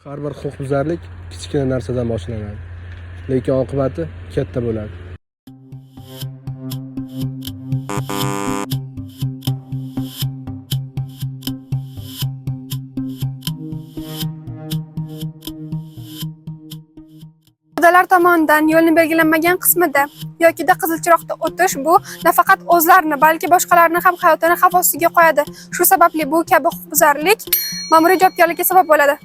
Har bir huquqbuzarlik kichkina narsadan boshlanadi, lekin oqibati katta bo'ladi. Piyodalar tomonidan yo'lni belgilanmagan qismida yokida qizil chiroqda o'tish bu nafaqat o'zlarini, balki boshqalarni ham hayotini xavf ostiga qo'yadi. Shu sababli bu kabi huquqbuzarlik ma'muriy javobgarlikka sabab bo'ladi.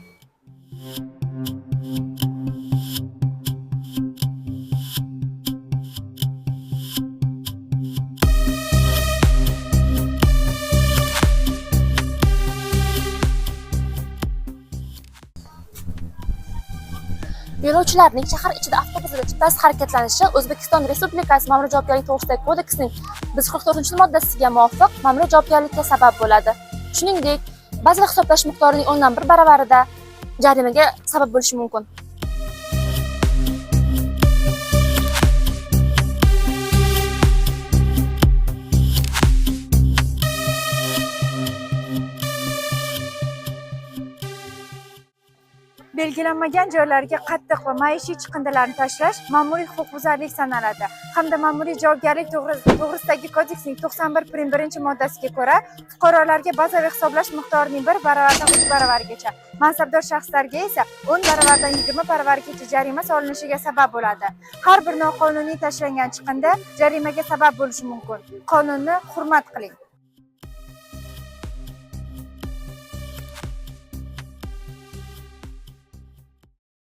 Yo'lovchilarning shahar ichida avtobuslarda chiptasiz harakatlanishi O'zbekiston Respublikasi Ma'muriy javobgarlik to'g'risidagi kodeksining 144-moddasiga muvofiq ma'muriy javobgarlikka sabab bo'ladi. Shuningdek, ba'zi hisoblash miqdorining 1/10 baravarida jarimaga sabab bo'lishi mumkin. Belgilanmagan joylarga qattiq va maishiy chiqindilarni tashlash ma'muriy huquqbuzarlik sanaladi hamda ma'muriy javobgarlik to'g'risidagi kodeksning 91 prim 1-moddasiga ko'ra fuqarolarga bazaviy hisoblash miqdorining 1 baravaridan 3 baravarigacha, mansabdor shaxslarga esa 10 baravaridan 20 baravarigacha jarima solinishiga sabab bo'ladi. Har bir noqonuniy tashlangan chiqindi jarimaga sabab bo'lishi mumkin. Qonunni hurmat qiling.